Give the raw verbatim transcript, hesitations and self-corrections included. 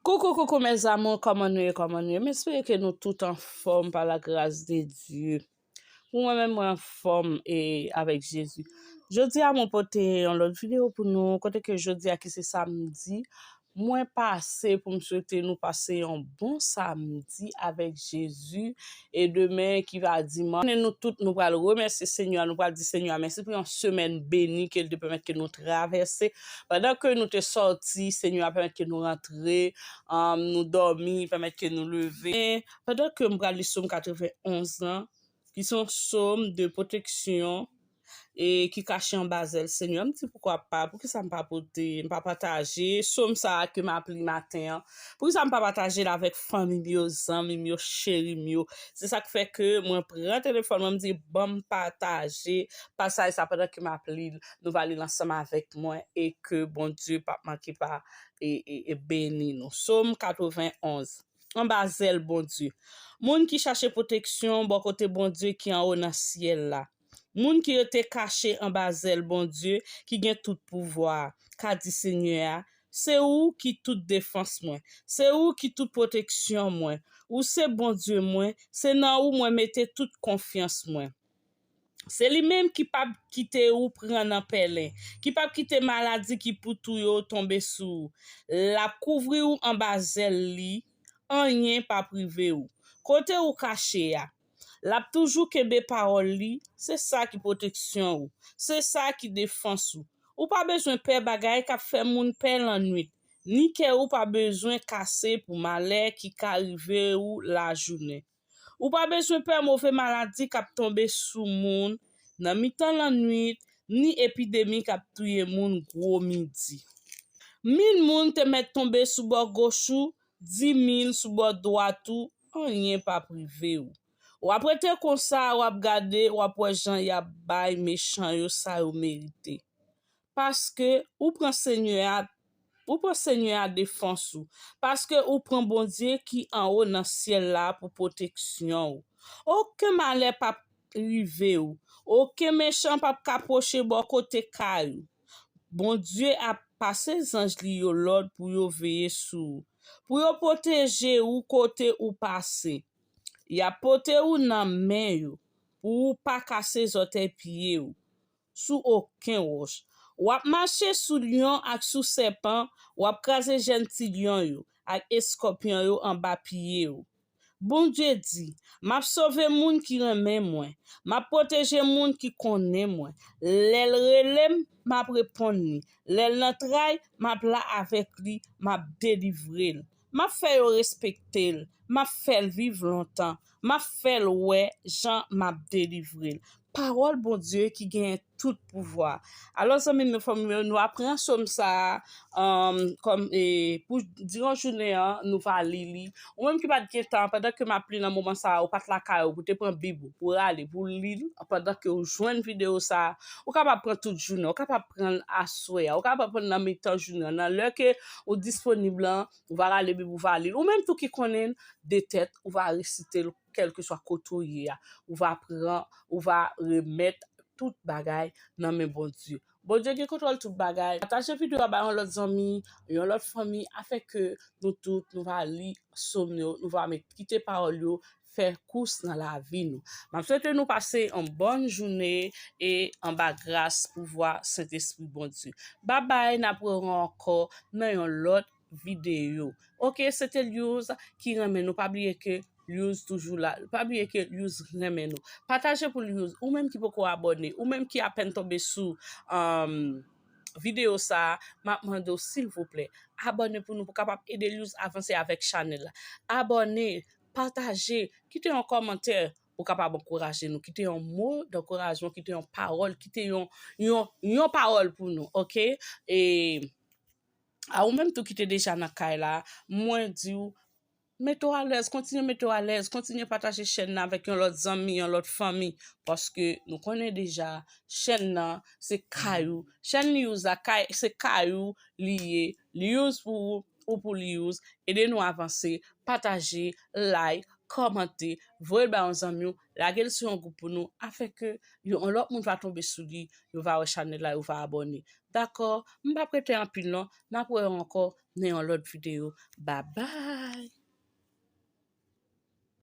Coucou, coucou mes amours, kòman nou ye, kòman nou ye? M espere ke nou tout anfòm pa la gras de Dye. Pou mwen menm, mwen anfòm e avèk Jezi. Jodi a, mwen pote yon lòt videyo pou nou, kote ke jodi a ki se samdi, mwen pase pou m swete nou pase yon bon samdi avèk Jezi. E demen ki va dimanch, nou tout nou pral remèsye Senyè a, nou pral di Senyè a mèsi pou yon semèn beni ke l te pèmèt ke nou travèse. Pandan ke nou te sòti, Senyè a pèmèt ke nou rantre, um, nou dòmi, pèmèt ke nou leve. Pandan ke m pral li Sòm katrevenn onz lan, ki se yon sòm de pwoteksyon e ki kache anba zèl Senyè. M di poukwa pa, poukisa m pa pote, m pa pataje sòm sa a ke m ap li maten an? Poukisa m pa pataje l avèk fanmi m yo, zanmi m yo, cheri m yo? Se sa k fè ke mwen pran telefòn mwen, m di, "Ban m pataje pasaj sa pandan ke m ap li l, nou va li l ansanm avèk mwen e ke Bondye p ap manke pa e, e, e beni nou." Sòm katrevenn onz. Anba zèl Bondye. Moun ki chache pwoteksyon bò kote Bondye ki anwo nan syèl la. Moun ki rete kache anba zèl Bondye ki gen tout pouvwa a, ka di Senyè a, "Se ou ki tout defans mwen, se ou ki tout pwoteksyon mwen, ou se Bondye mwen, se nan ou mwen mete tout konfyans mwen." Se li menm ki p ap kite ou pran nan pèlen, ki p ap kite maladi ki pou touye w tonbe sou ou. L ap kouvri ou anba zèl li, anyen p ap rive ou. Kote ou kache a, l ap toujou kenbe pawòl li, se sa ki pwoteksyon ou, se sa ki defans ou. Ou pa bezwen pè bagay k ap fè moun pè lannwit, ni kè ou pa bezwen kase pou malè ki ka rive ou lajounen. Ou pa bezwen pè move maladi k ap tonbe sou moun nan mitan lannwit, ni epidemi k ap touye moun gwo midi. Mil moun te mèt tonbe sou bò goch ou, di mil sou bò dwat ou, anyen p ap rive ou. W ap rete konsa, w ap gade, w ap wè jan y ap bay mechan yo sa yo merite. Paske ou pran Senyè a, ou pran Senyè a defans ou. Paske ou pran Bondye ki anwo nan syèl la pou pwoteksyon ou. Okenn malè p ap rive ou. Okenn mechan p ap ka pwoche bò kote kay ou. Bondye ap pase zanj li yo lòd pou yo veye sou ou, pou yo pwoteje ou kote ou pase. Y ap pote ou nan men yo, pou ou pa kase zòtèy pye ou sou okenn wòch. W ap mache sou lyon ak sou sèpan, w ap kraze jèn ti lyon yo ak eskòpyon yo anba pye ou. Bondye di, "M ap sove moun ki renmen mwen, m ap pwoteje moun ki konnen mwen. Lè l rele m, m ap reponn li. Lè l nan tray, m ap la avèk li, m ap delivre l. M ap fè yo respekte l, m ap fè l viv lontan, m ap fè l wè jan m ap delivre l." Pawòl Bondye ki genyen tout pouvwa. Alò, zanmi m yo, fanmi m yo, nou aprann sòm sa a, um, kòm, e, pou diran jounen an, nou va li li. Ou menm ki pa t gen tan, pandan ke m ap li nan moman sa a, ou pa t lakay ou, pou te pran bib ou, pou rale, pou li l, pandan ke ou jwenn videyo sa a, ou kapab pran tout jounen, ou kapab pran l aswè a, ou kapab pran l nan mitan jounen an, nan lè ke ou disponib lan, ou va rale bib ou va li l. Ou menm tou ki konnen l de tèt, ou va resite l kèlkeswa kote ou ye a. Ou va pran, ou va remèt tout bagay nan men Bondye. Bondye gen kontwòl tout bagay. Pataje videyo a bay yon lòt zanmi, yon lòt fanmi, afin ke nou tout, nou va li sòm yo, nou va met, kite pawòl yo fè kous nan lavi nou. M ap swete nou pase yon bòn jounen e anba gras, pouvwa Sentespri Bondye. Babay, n ap wè w ankò nan yon lòt videyo. Oke, se te Lyouz ki renmen nou. Pa bliye ke Lyouz toujou la. Pa bliye ke Lyouz renmen nou. Pataje pou Lyouz. Ou menm ki poko abòne, ou menm ki apèn tonbe sou, um, videyo sa a, m ap mande w, silvouplè, abòne pou nou, pou kapab ede Lyouz avanse avèk chanèl la. Abòne, pataje, kite yon kòmantè pou kapab ankouraje nou, kite yon mo dankourajman, kite yon pawòl, kite yon, yon, yon pawòl pou nou, oke? E a ou menm tou ki te deja nan kay la, mwen di w, mete w alèz, kontinye mete w alèz, kontinye pataje chèn nan avèk yon lòt zanmi, yon lòt fanmi, paske nou konnen deja, chèn nan, se kay ou. Chèn Lyouz la, kay, se kay ou li ye. Lyouz pou ou, ou pou Lyouz. Ede nou avanse, pataje, like, kòmante, voye l ba yon zanmi w, lage l sou yon gwoup pou nou, afin ke yon lòt moun va tonbe sou li, yo va wè chanèl la, yo va abòne. Dakò, m p ap rete anpil non, n ap wè yo ankò nan yon lòt videyo. Babay!